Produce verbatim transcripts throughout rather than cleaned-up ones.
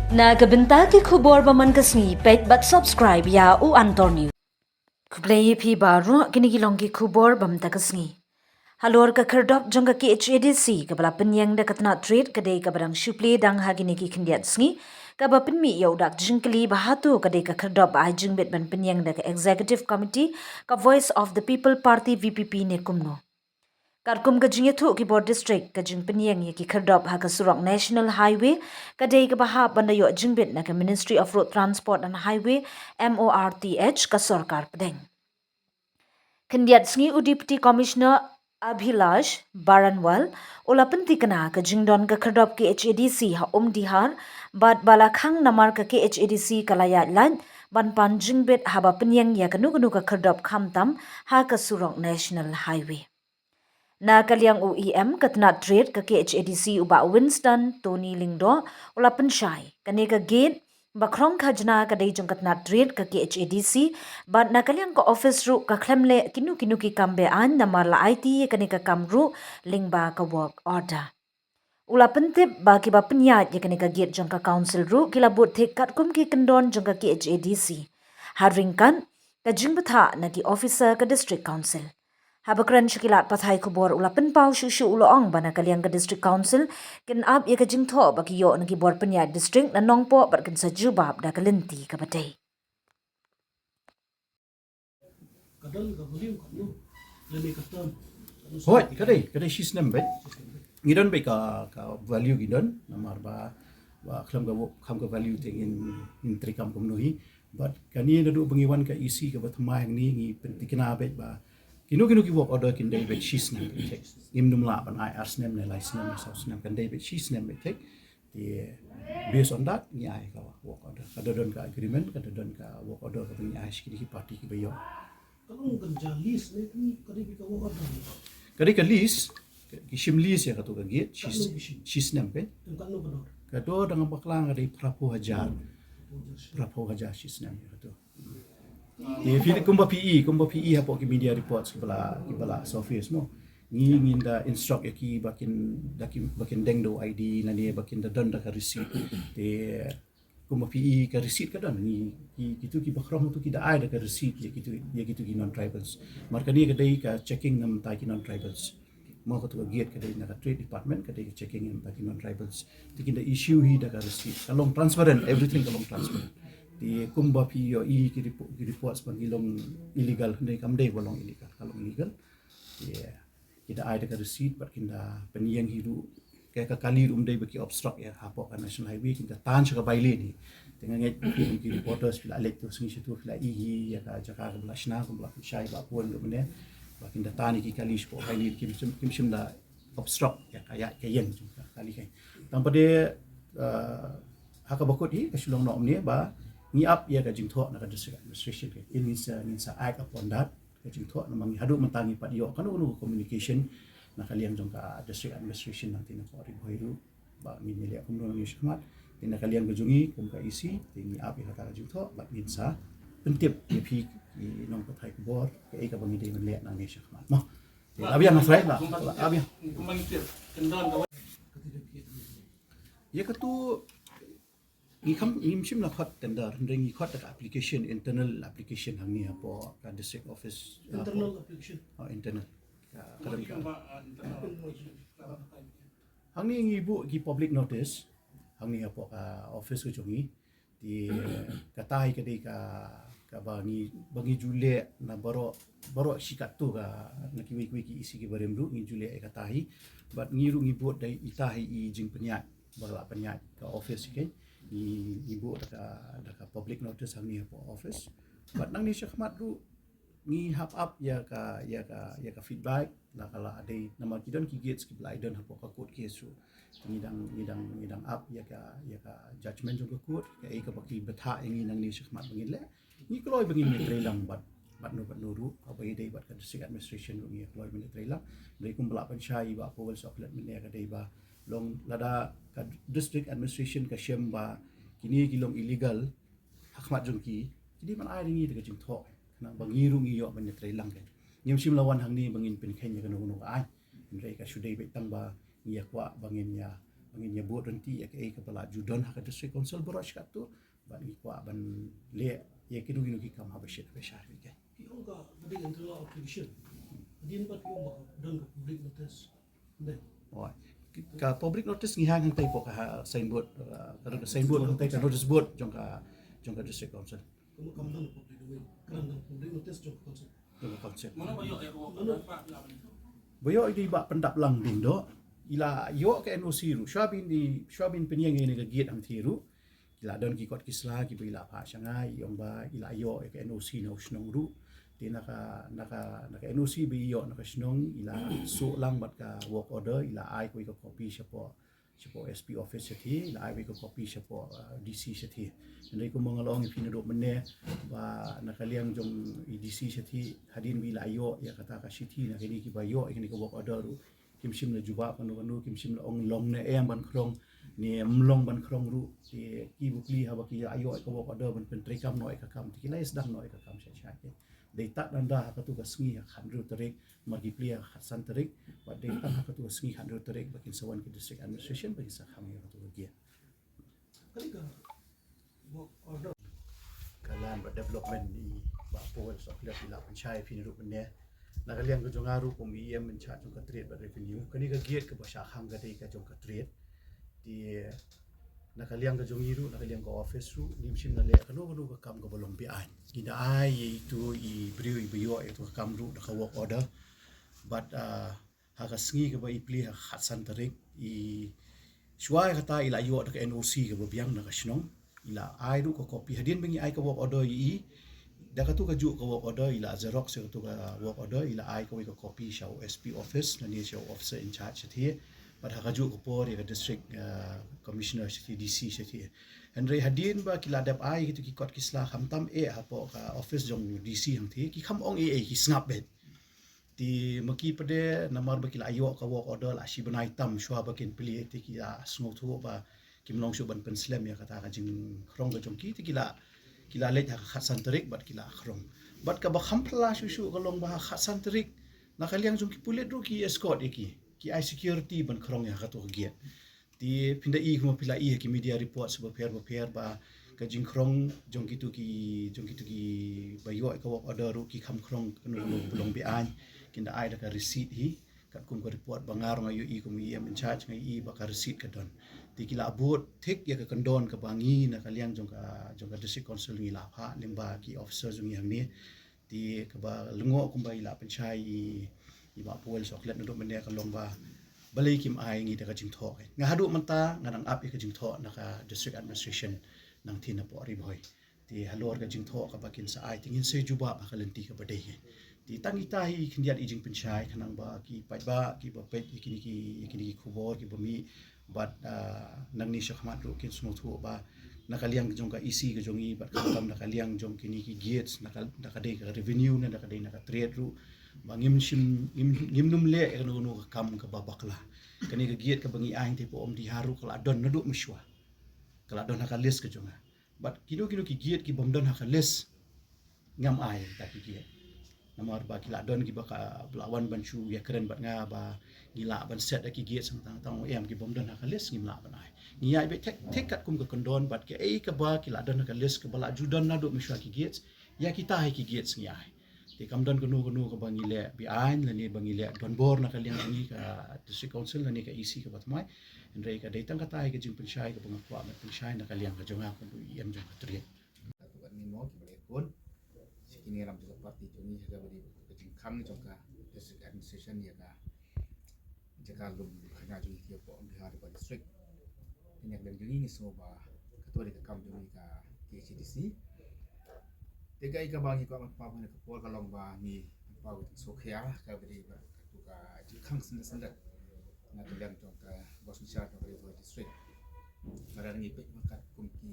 Na ka bynta ki khubor ba man ka sngi, peit bad subscribe ïa u Antor News. Khublei ïa phi baroh, kine ki long ki khubor ba mynta ka sngi. Halor ka khyrdop jong ka K H A D C kaba la pynïeng da ka tnat rit, ka dei kaba dang shu plie dang ha kine ki khyndiat sngi, kaba pynmih ïa u dak jingkylli ba hato ka dei ka khyrdop ba ai jingbit ban pynïeng da ka Executive Committee ka Voice of the People Party, V P P, ne kumno. Katkum ka jingïathuh ki bor district, ka jingpynïeng ïa ki khyrdop ha ka surok National Highway ka dei kaba hap ban da ïoh jingbit na ka Ministry of Road Transport and Highway, M O R T H, ka sorkar pdeng. Khyndiat sngi, u Deputy Commissioner Abhilash Baranwal u la pynthikna ka jingdon ka khyrdop K H A D C ha Umdihar, bad ba la khang namar ka K H A D C ka la ïaid lait ban pan jingbit haba pynïeng ïa kano kano ka khyrdop, khamtam ha ka surok National Highway. Na ka liang u E M ka tnat rit ka K H A D C, u Bah Winston Tony Lyngdoh, u la pynshai, kane ka gate ba khrong khajna ka dei jong ka tnat rit ka K H A D C, bad na ka liang ka office ruh ka khlem leh kino kino ki kam be-aiñ namar la aiti ïa kane ka kam ruh lyngba ka work order. U la pyntip ba kiba pynïaid ïa kane ka gate jong ka council ruh ki la bud thik katkum ki kyndon jong ka K H A D C, ha ryngkat ka jingbthah na ki officer ka district council. Haba kren sha ki lad pathai khubor, u la pynpaw shuh shuh, u la ong ba na ka liang ka district council kin ap ïa ka jingthoh ba ki ïoh na ki bor pynïaid district na Nongpoh bad kin sa jubab da ka lynti kaba dei. Hooid, ka dei, ka dei shisnem beit. Ngi don beit ka, ka value ngi don, namar ba, ba khlem ka, khlem ka value te ngin, ngin treikam kumno hi. Bad kane naduh ba ngi wan ka E C kaba thymmai hangne, ngi pynthikna beit ba kino kino ki work order kin dei beit shisnem beit thik. Ngim nym lah ban ai ar snem ne lai snem ne saw snem, kan dei beit shisnem beit thik. Te based on that ngi ai ka work order. Ka da don ka agreement, ka da don ka work order kaba ngi ai sha kine ki party kiba ïoh. Ka long kan ja lease ne, ka dei ka work order. Ka dei ka lease, ki shim lease ïa kato ka gate, shi, katno ki shim? Shisnem beit. Te katno ka dor? Ka dor da nga bakla nga dei phraphew hajar. Phraphew hajar shisnem ïa kato. Te phi kumba phi i, kumba phi i hapoh ki media reports kiba la, kiba la surface mo. Ngi, ngin da instruct ïa ki ba kin, da ki, ba kin deng da u I D lane ba kin da don da ka receipt. Te kumba phi i ka receipt ka don, ngi, ki, kitu kiba khrong tu ki da ai da ka receipt ïa kitu, ïa kitu ki non-tribals. Mar kane ka dei ka checking na bynta ki non-tribals. Mo kato ka gate ka dei na ka trade department, ka dei ka checking na bynta ki non-tribals. Te kin da issue hi da ka receipt. Ka long transparent, everything ka long transparent. Te kumba phi ïohi ki repo-, ki reports ba ngi long illegal, hynrei kam dei ba long illegal, ka long legal. Te ki da ai da ka receipt bad kin da pynïeng hi ruh. Ka, ka kali ruh ym dei ba ki obstruct ïa hapoh ka National Highway, kin da tan sha ka bylane. Te nga ngeit ki, ki reporters phi la leit tu sngi sha tu phi la i hi ïa ka jaka kaba la shna, kaba la pynshai ba pun ruh mynne. Ba kin da tan ïa ki kali shapoh bylane, kim shym, kim shym da obstruct ïa ka, ïa ka ïeng jong ka kali ka. Tang pat de, eh, ha kaba kut hi ka shu long noh mynne ba ngi ap ïa ka jingthoh na ka district administration ka. Ngin sa, ngin sa act upon that. Ka jingthoh namar ngi haduh mynta ngi pat ïoh kano kano ka communication na ka liang jong ka district administration, nangta na ka Ri Bhoi ruh ba ngin ïaleh kumno nangne shakhmat. Te na ka liang ka jong ngi kum ka E C te ngi ap ïa kata ka jingthoh bad ngin sa pyntip ïa phi ki nongpathai khubor kaei kaba ngi dei ban leh nangne shakhmat mo. Te la biang, nga srai la, la biang. Ïa katu ngi kham, ngim shym la khot tender, hynrei ngi khot da ka application, internal application hangne hapoh ka district office, ah, internal application. Oh, internal. Ka, ka don ka. Hangne ngi buh ki public notice hangne hapoh ka office ka jong ngi. Te kata hi ka dei ka, kaba ngi, ba ngi ju leh na baroh, baroh shi katto ka, na kiwei kiwei ki E C kiba rim ruh ngi ju leh ïa kata hi. Bad ngi ruh ngi buh da ita hi i jingpynïaid ba la pynïaid ka office hi. Ngi, ngi buh da ka, da ka public notice hangne hapoh office. Bad nangne shakhmat ruh ngi hap ap ïa ka, ïa ka, ïa ka feedback la ka la dei namar ki don ki gates kiba la don hapoh ka court case ruh. Ngi dang, ngi dang, ngi dang ap ïa ka, ïa ka judgment jong ka court, kaei kaba ki bthah ïa ngi nangne shakhmat ba ngin leh. Ngi kloi ba ngin ïatreilang bad, bad no bad no ruh, kaba ïadei bad ka district administration ruh ngi kloi ba ngin ïatreilang. Dei kumba la pynshai i Bah Powell Sohkhlet mynne ka dei ba long lada ka district administration ka shem ba kine ki long illegal ha khmat jong ki, ki dei ban ai da ngi da ka jingthoh, khnang ba ngi ruh ngi ïoh ban ïatreilang ka. Ngim shym la wan hangne ba ngin pynkheiñ ïa kano kano ka aiñ. Hynrei ka shu dei beit tang ba ngi ïa kwah ba ngin ïa Ngin ïa bud ryntih ïa kaei kaba la ju don ha ka District Council baroh shi katto, bad ngi kwah ban leh ïa kino kino ki kam haba shit haba shai. Ki ong ka budding internal obligation. Hadien ba ki ong ba don ka public notice. Ka public notice ngi hang hangtai hapoh ka signboard, ka signboard hangtai, ka notice board jong ka, jong ka District Council. Ka public notice jong ka Council. Jong ka Council. Ba ïoh ïa ka pyndap lang ding doh. I la ïoh ka N O C ruh, shuwa ban i, shuwa ban pynïeng ïa kane ka gate hangtai ruh, i la don ki kot ki sla kiba i la phah sha nga, i ong ba i la ïoh ïa ka N O C na u shnong ruh. Te na ka, na ka, na ka N O C ba i ïoh na ka shnong, i la shu lang bad ka work order, i la ai kawei ka copy shapoh, shapoh S P office shathie, i la ai kawei ka copy shapoh D C shathie. Hynrei kumba nga la ong ïa phi naduh mynne, ba na ka liang jong i D C shathie, hadien ba i la ïoh ïa kata ka shithi na kine kiba ïoh ïa kane ka work order ruh, kim shym la jubab kano kano, kim shym la ong long ne em ban khrong ne em long ban khrong ruh. Te ki bapli haba ki la ïoh ïa ka work order ban pyntreikam noh ïa ka kam, te ki la ïa sdang noh ïa ka kam sha sha. Dei tad nangta ha katu ka sngi ha ka khathynriew tarik, mar ki plie ha ka khatsan tarik, bad dei tad ha katu ka sngi khathynriew tarik ba kin sa wan ki District Administration ba kin sa khang ïa katu ka gate. Ka Land bad Development i Bah Powell Sohkhlieh i la pynshai phi naduh mynne. Na ka liang ka jong nga ruh kum i E M in charge jong ka Trade bad Revenue, kane ka gate kaba shah khang ka dei ka jong ka Trade. Te na ka liang ka jong i ruh, na ka liang ka office ruh, ngim shym la leh kano kano ka kam kaba long be-aiñ. Ngi da ai ïa itu i briew iba ïoh ïa itu ka kam ruh da ka work order. Bad ha ka sngi kaba i plie ha ka khatsan tarik, i shuwa ïa kata i la ïoh da ka N O C kaba biang na ka shnong. I la ai ruh ka copy, hadien ba ngi ai ka work order ïa i, da katu kajuh ka work order i la xerox ïa katu ka work order, i la ai kawei ka copy sha u S P office, lane sha u officer in charge shathie, bad ha kajuh ka por ïa ka District Commissioner shathie, D C shathie. Hynrei hadien ba ki la dep ai kito ki kot ki sla, khamtam eh hapoh ka office jong D C hangthie, ki kham ong ei ei, ki sngap beit. Te ma ki pat de namar ba ki la ïoh ka work order la shi bnai tam shuwa ba kin plie, te ki la sngewthuh ba kim long shuh ban pynslem ïa kata ka jingkhrong ka jong ki, te ki la, ki la leit ha ka khatsan tarik bad ki la khrong. Bad kaba kham phylla shuh shuh ka long ba ha ka khatsan tarik, na ka liang jong ki pulit ruh ki escort ïa ki, ki ai security ban khrong ïa katu ka gate. Te phin da i kumba phi la i ha ki media reports bapher bapher ba ka jingkhrong jong kitu ki, jong kitu kiba ïoh ka work order ruh ki kham khrong kano kano ba long be-aiñ. Kin da ai da ka receipt hi, katkum ka report ba nga ruh nga ïohi kum i E M in charge, nga ïohi ba ka receipt ka don. Te ki la bud thik ïa ka kyndon kaba ngi na ka liang jong ka, jong ka District Council ngi la phah lyngba ki officer jong ngi hangne. Te kaba lyngngoh kumba i la pynshai i, i Bah Powell Sohkhlieh naduh mynne ka long ba balei kim ai ngi da ka jingthoh. Nga haduh mynta nga dang ap ïa ka jingthoh na ka District Administration nangthie napoh Ri Bhoi. Te halor ka jingthoh kaba kin sa ai te ngin sa jubab ha ka lynti kaba dei. Te tang ita hi khyndiat i jingpynshai khnang ba ki paidbah kiba peit ïa kine ki, ïa kine ki khubor kiba mih bad nangne shakhmat ruh kin sngewthuh ba na ka liang jong ka E C ka jong i bad khamtam na ka liang jong kine ki gates, na ka, na ka dei ka revenue ne na ka dei na ka trade ruh, ba ngim shym, ngim, ngim nym leh ïa kano kano ka kam kaba bakla. Kane ka gate kaba ngi ai te hapoh Umdihar ruh ka la don naduh mynshuwa. Ka la don ha ka list ka jong nga. Bad kino kino ki gate ki bym don ha ka list, ngam ai kita ki gate. Namar ba ki la don kiba ka la wan ban shu ïakren bad nga ba ngi lah ban set da ki gate, sa tang tang em ki bym don ha ka list ngim lah ban ai. Ngi ïai beit thik thik katkum ka kyndon bad kaei kaba ki la don ha ka list kaba la ju don naduh mynshuwa ki gate, ïa kita hi ki gate ngi ai. Te kam don kano kano kaba ngi leh be-aiñ lane ba ngi leh donbor na ka liang jong ngi ka District Council lane ka E C kaba thymmai. Hynrei ka dei tang kata hi ka jingpynshai kaba nga kwah ban pynshai na ka liang ka jong nga kum u E M jong ka Trade. Ka tu ka ni mo ki ba leh khun. Shi ki ngi ram jong ka party jong ngi ha kaba dei ka jingkhang jong ka District Administration ïa ka jaka lum khana jong ngi hapoh Umdihar Ri Bhoi District. Te na ka liang jong ngi ngi sngew ba ka tu dei ka kam jong ngi ka K H A D C. Te kaei kaba ngi kwah ban pynpaw ha kane ka por ka long ba ngi pynpaw ka jingsngewkhia kaba dei ba ka tu ka jingkhang syndet syndet na ka liang jong ka bor synshar jong ka Ri Bhoi District. Lada ngi peit katkum ki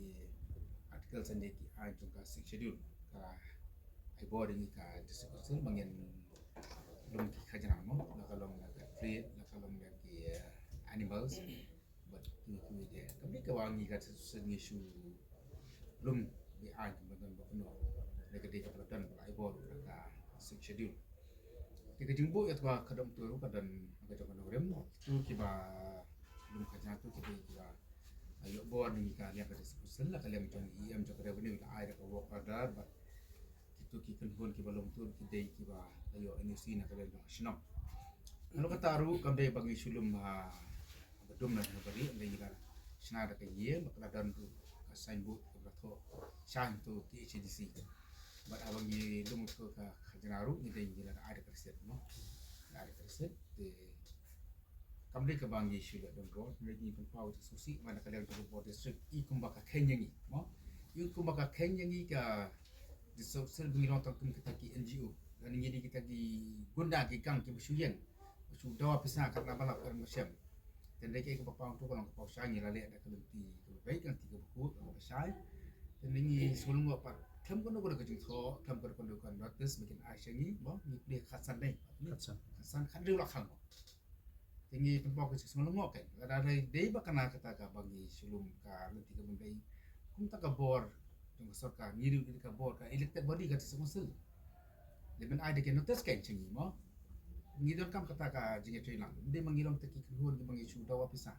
article lane ki aiñ jong ka Sixth Schedule, ka ai bor ïa ngi ka District Council ba ngin lum ki khajna mo, la ka long la ka trade, la ka long la ki, eh, animals. Bad kine kine de. Ka mut kaba ngi ka District Council ngi shu lum be-aiñ kaba don ba kumno. Lada ka dei kaba la don ba la ai bor ha ka Sixth Schedule. Te ka jingbuh ïa kata ka dong tu ka don ha ka jong ka nongrim. Tu kiba Ka jingthoh ki dei kiba ïoh bor na ngi ka liang ka District Council, na ka liang jong i em jong ka revenue la ai da ka work order, bad kito ki kynhun kiba long tur ki dei kiba ïoh N O C na ka liang jong ka shnong. Nalor kata ruh kam dei ba ngi shu lum ha ba dum na ha bari, ynda ngi la shna da ka ïing, ba ka la don ruh ka signboard kaba la thoh shah to T H A D C. Bad haba ngi lum to ka khajna ruh ngi dei ngi la ai da ka receipt, no? La ai da ka receipt, te kam dei kaba ngi shu leh don bor, ngi pynpaw ka jingsngewsih ba na ka liang jong ka bor district i kumba ka kheiñ ïa ngi, mo? I kumba ka kheiñ ïa ngi ka District Council ba ngi long tang kum kita ki N G O. Lane ngi dei kita ki gunda ki gang kiba shu ïeng, ba shu dawa pisa katno ba lap katno ba shem. Te ngi dei ki kaba paw to ka long ka paw shai, ngi la leh da ka lynti kaba beit, ka lynti kaba khuid, kaba shai. Te ngi sngewlyngngoh pat khlem kano kano ka jingthoh, khlem kano kano ka notice ba kin ai sha ngi, mo, ngi plie khatsan dei. Khatsan. Khatsan, khathynriew lak khang, mo. Te ngi pynpaw ka jingsngewlyngngoh kein. Lada dei, dei ba kane kata kaba ngi shu lum ka lynti kaba ym dei, kumta ka bor jong ka sorkar, ngi ruh dei ka bor, ka elected body ka District Council. Lada ban ai da ka notice kein sha ngi, mo. Ngi donkam kata ka jingïatreilang. Ym dei ma ngi long ta ki kynhun kiba ngi shu dawa pisa.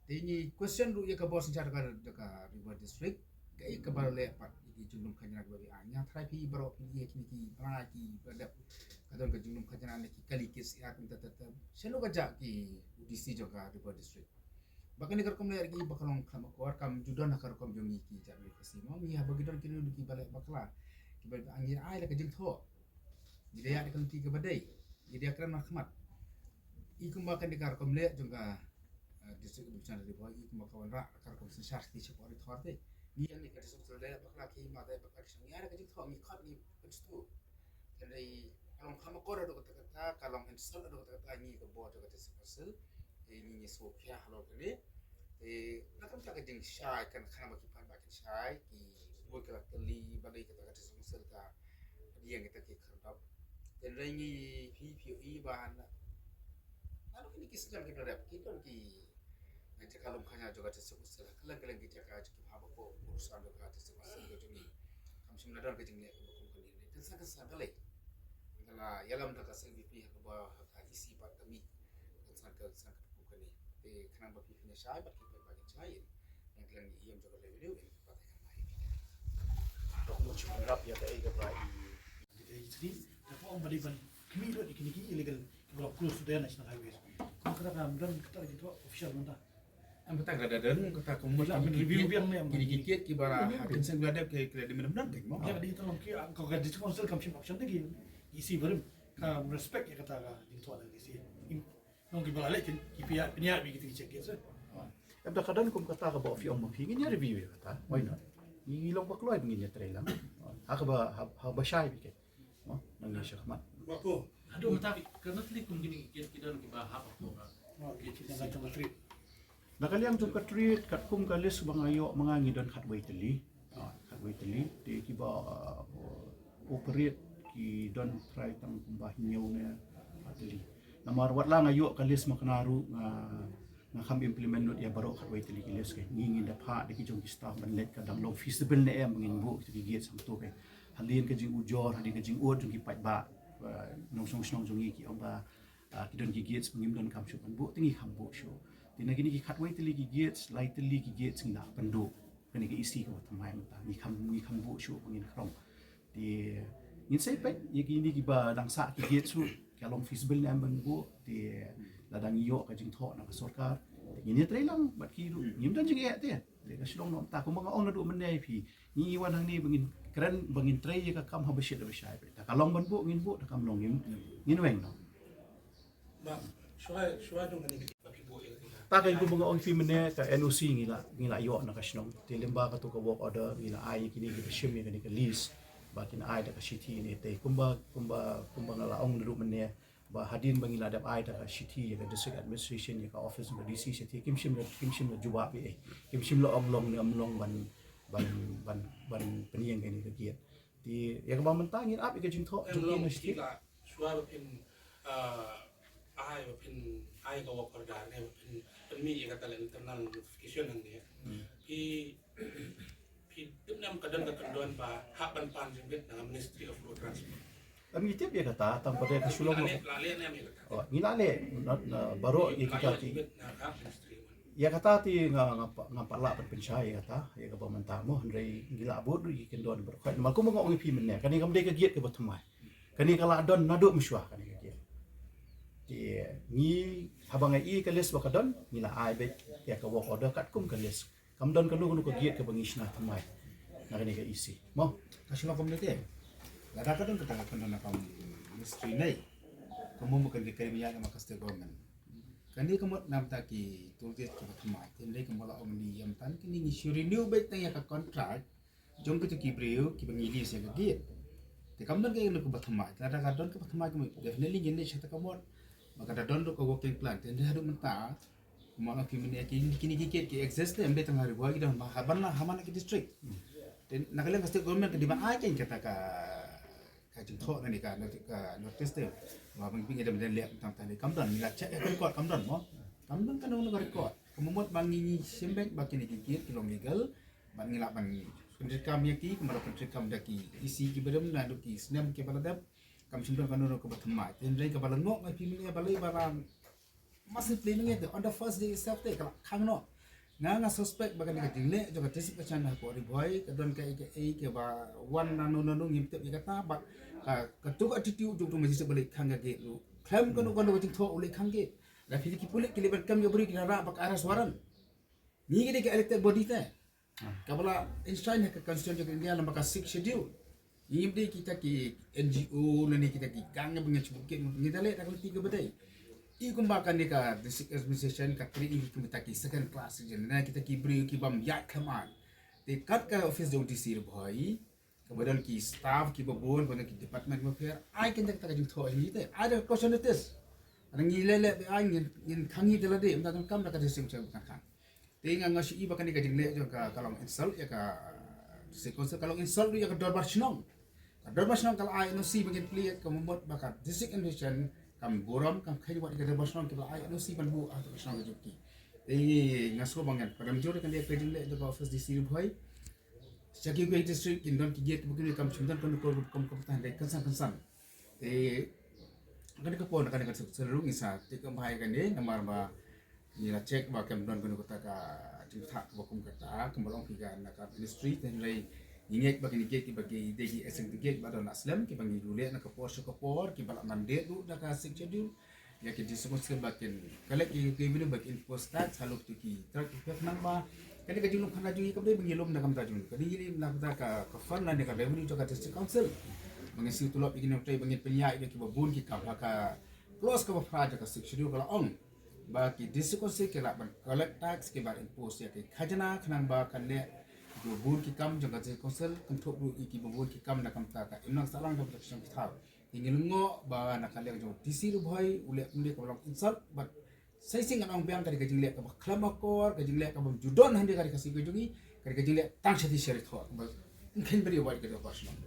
Te ngi question ruh ïa ka bor synshar da ka, da ka Ri Bhoi District. Kaei kaba la leh pat ïa ki jinglum khajna kiba ïa ngi, nga tharai phi baroh phi ïa kine ki bnai kiba la dep ka don ka jinglum khajna ne ki kali case ïa kumta ta ta. Shalor ka jaka ki D C jong ka Ri Bhoi District. Ba kane ka rukom leh ïa ki ba ka long khlem akor, kam ju don ha ka rukom jong ngi ki jait Ri Khasi, mo. Ngi haba ki don ki ruh kiba leh bakla, kiba ïa ngi ai la ka jingthoh. Ngi da ïa da ka lynti kaba dei, ngi da ïa kren markhmat. I kumba kane ka rukom leh jong ka, eh, District Education Ri Bhoi, i kumba ka wanrah ka rukom synshar ki shapoh ri thor te. Ngi ïa ngi ka District Council leh bakla ki ma da bakla ki shong, ngi ïa da ka jingthoh, ngi khot, ngi pynstu. Hynrei ka long khlem akor haduh katta katta, ka long insult haduh katta katta ïa ngi ka bor jong ka District Council. Te ngi ngi sngewkhia halor kane. Te na ka bynta ka jingshai kan khana ba ki paidbah kin shai, ki bun ki la kylli ba dei kata ka District Council ka pdiang kita ki khyrdop. Te hynrei ngi phi phi ïohi ba na, naduh kine ki snem kiba la dep ki don ki jaka lum khajna jong ka District Council, kylleng kylleng ki jaka jong ki bhabrok, pyrshang jong ka District Council ka jong ngi. Kam shym la don ka jingleh kaba kum kane. Kynsan kynsan balei. Nga la ïalam da ka S L V P ha kaba ha ka E C pat ka mih. Kynsan kynsan ka kum kane. Te khnang ba phi phin ïa shai bad ki paidbah kin shai, ïa ngi kylleng ngi ïam jong ka revenue, ïa ngi pat ïa ka mai. Dok mo shu rap ïa kaei kaba i, i, i, i, da ka ong ba dei ban khmih lut ïa kine ki illegal kiba la close to the National Highways. Kumta ka dang don kata ka jingthoh official mynta. Em, kata ka da don, kata ka mut la, kine ki review gate, biang ne, em, kine ki gate kiba la, hmm, ha consent ba la dep ki, ki la dep mynta don kein mo. Ïa, ka dei tang ki, ka, ka District Council kam shim option de ki, ki E C barim, ka respect ïa kata ka jingthoh da ki E C. Im, nong kiba la leh kein, ki pynïaid, pynïaid bad ki, ki check gate, eh. Em, da ka don kum kata kaba phi ong ma phi, ngin ïa review ïa kata, why not? Ngi long ba kloi ba ngin ïa trei lang. Ha kaba, ha, ha ba shai bad ki. Mo, nang ïa shakhmat. Haduh mynta ka na tylli kum kine ki, ki don kiba hap hapoh ka. Oh, ki, ki, ki, ki, ki. Na ka liang jong ka trade, katkum ka list ba nga ïoh ma nga ngi don khatwei tylli. Ah, khatwei tylli. Te kiba, ah, operate ki don trai tang kumba hynñiew ne, ah, tylli. Namar wat la nga ïoh ka list ma kane ruh nga, nga kham implement lut ïa baroh khatwei tylli ki list, ke ngi ngin da phah da ki jong ki staff ban leit ka dang long feasible ne em ba ngin buh kita ki gate sangto, ke. Hadien ka jingujor, hadien ka jingud jong ki paidbah, ah, nongshong shnong jong ngi ki ong ba, ah, ki don ki gates ba ngim don kam shuh ban buh, te ngi kham buh shuh. Te na kine ki khatwei tylli ki gates, lai tylli ki gates ngi la pynduh. Kane ka E C kaba thymmai mynta, ngi kham, ngi kham buh shuh ba ngin khrong. Te ngin sa peit ïa kine kiba dang sah ki gates ruh, ka long feasible ne em ban buh. Te lada ngi ïoh ka jingthoh na ka sorkar, te ngin ïa trei lang bad ki ruh, ngim don jingeh te. Te ka shlong noh mynta, kumba nga ong naduh mynne ïa phi, ngi wan hangne ba ngin kren, ba ngin trei ïa ka kam haba shit haba shai. Te ka long ban buh ngin buh, te kam long ngin, ngin weng noh. Ba, shuwa, shuwa jong kane ka, ba phi buh ïa ka. Ta ka, kumba nga ong ïa phi mynne, ka N O C ngi la, ngi la ïoh na ka shnong. Te lyngba kato ka work order ngi la ai ïa kine kiba shim ïa kane ka lease ba kin ai da ka shithi ne. Te kumba, kumba, kumba nga la ong naduh mynne, ba hadien ba ngi la dep ai da ka shithi ïa ka district administration, ïa ka office ka D C shithi, kim shym la, kim shym la jubab ïa, kim shym la ong long ne em long ban, ban, ban, ban pynïeng kane ka gate. Te ïa kaba mynta ngin ap ïa ka jingthoh jong ki na shithi. Shuwa ba phin, ah, ai, ba phin ai ka work order ne, ba phin pynmih ïa kata ka internal notification hangne. Hmm. Phi, phi tip ne em ka don ka kyndon ba hap ban pan jingbit na Ministry of Road Transport? Em, ngi tip ïa kata, tang pat ka shu long. La leh, la leh ne em ïa kata? Oh, ngi la leh, na, na baroh ïa kita ki. Jingmut na ka Ministry. Ïa kata te nga nga pa- nga pat lah ban pynshai ïa kata ïa kaba mynta mo, hynrei ngi lah bud ruh ïa ki kyndon ba dkhot. Namar kumba nga ong ïa phi mynne, kane kam dei ka gate kaba thymmai. Kane ka lah don naduh mynshuwa kane ka gate. Te ngi, haba nga ïohi ka list ba ka don, ngi la ai beit ïa ka work order katkum ka list. Kam don kano kano ka gate kaba ngi shna thymmai na kane ka E C mo. Ka shnong kam dei te. Lada ka don kata ka kyndon na ka ministry ne, ka mut ka dei ka ïa ma ka state government. Kane ka mut namar ta ki toll gate kiba thymmai. Te hynrei kumba la ong ni, ïa mynta kine ngi shu renew beit tang ïa ka contract jong kito ki briew kiba ngi lease ïa ka gate. Te kam don kano kaba thymmai. Lada ka don kaba thymmai, ka mut definitely ngin leit sha kata ka mut. Ba ka da don ruh ka working plan. Te hynrei haduh mynta, kumba la ong phi mynne, ki, kine ki gate ki exist ne, ym dei tang ha Ri Bhoi, ki don ha man la ha man la ki district. Te na ka liang ka state government ka dei ban ai keiñ kata ka ka jingthoh na ne ka noti- ka notice te. Ba ban pynïadei ban leh tang tang ne, kam don. Ngi la check ïa ka record, kam don mo. Kam don kano kano ka record. Ka mut ba ngi ngi shim beit ba kine ki gate ki long legal. Ba ngi lah ban pyntreikam ïa ki, kumba la pyntreikam da ki E C kiba dang naduh ki snem kiba la dep. Kam shym don kano kano kaba thymmai. Te hynrei kaba la ngop nga phi mynne, balei ba la massive planning ïa te on the first day itself te ka la khang noh. Nga nga suspect ba kane ka jingleh jong ka district election hapoh Ri Bhoi ka don kaei kaei kaba wan nano nano, ngim tip ïa kata, but ka, kato ka attitude jong uto u magistrate ba leit khang ka gate ruh, khlem kano kano ka jingthoh u leit khang gate. La phi ki pulit ki leit ban kem ïa u briew, ki la rah ba ka arrest warrant. Ngi ki dei ka elected body te. Kaba la enshrine ha ka Constitution jong ka India lyngba ka Sixth Schedule. Ngim dei kita ki N G O lane kita ki gang ba ngin shu bud gate, ngi da leh da ka lynti kaba dei. I kumba kane ka district administration ka treat ngi kum kita ki second class citizen, lane kita ki briew ki bym ïaid khlem aiñ. Te kat ka office jong D C Ri Bhoi, kaba don ki staff kiba bun, ba don ki department kiba pher, ai kane kata ka jingthoh ïa ngi te. Ai da ka caution notice. Lada ngi leh leh be aiñ, ngin, ngin khang ngi da lade, ym da donkam da ka district administration ba kan khang. Te nga nga shu i ba kane ka jingleh jong ka ka long insult ïa ka district council, ka long insult ruh ïa ka dorbar shnong. Ka dorbar shnong ka la ai N O C ba ngin plie, ka mut ba ka district administration kam burom, kam kheiñ wat ïa ka dorbar shnong, ki la ai N O C ban buh ha ka shnong ka jong ki. Te nga sngewbha ngan pynrem jur ïa kane ka jingleh jong ka office D C Ri Bhoi. Sha kiwei kiwei district kin don ki gate kiba kin, kam shym don kano kano kum kata, hynrei kynsan kynsan. Te kane ka por, kane ka suk sel ruh ngi sa te kam bha ïa kane, namar ba ngi la check ba kam don kano kata ka jingthoh kaba kum kata, kumba la ong phi ka na ka ministry, te hynrei ngi ngeit ba kine ki gate kiba ki dei ki essential gate ba don la slem, kiba ngi ju leh na ka por sha ka por, kiba la mandate ruh da ka Sixth Schedule ïa ki district council ba kin collect ïa ki revenue, ba kin impose tax halor kito ki truck ki pek, khnang ba kane ka jinglong khana jong ngi kam dei ba ngi lum na ka bynta jong ngi, ka dei ngi lum na ka bynta ka, ka fund lane ka revenue jong ka district council. Ba ngin siew tulop ïa ki nongtrei, ba ngin pynïaid ïa kiba bun ki kam. Ha ka clause kaba phra jong ka Sixth Schedule ka la ong ba ki district council ki lah ban collect tax, ki ban impose ïa ki khajna, khnang ba kan leh kiba bun ki kam jong ka district council, kynthup ruh ïa kiba bun ki kam na ka bynta ka imlang sahlang, ka bynta ka shnong ka thaw. Te ngi lyngngoh ba na ka liang jong D C Ri Bhoi u leh kumne, kaba long insult, bad sa shisien ngan ong biang, ka dei ka jingleh kaba khlem akor, ka jingleh kaba ym ju don hangne ka dei ka seng ka jong ngi, ka dei ka jingleh tang sha ki sha ri thoh, kaba ym kheiñ briew wat ka dei ka shnong.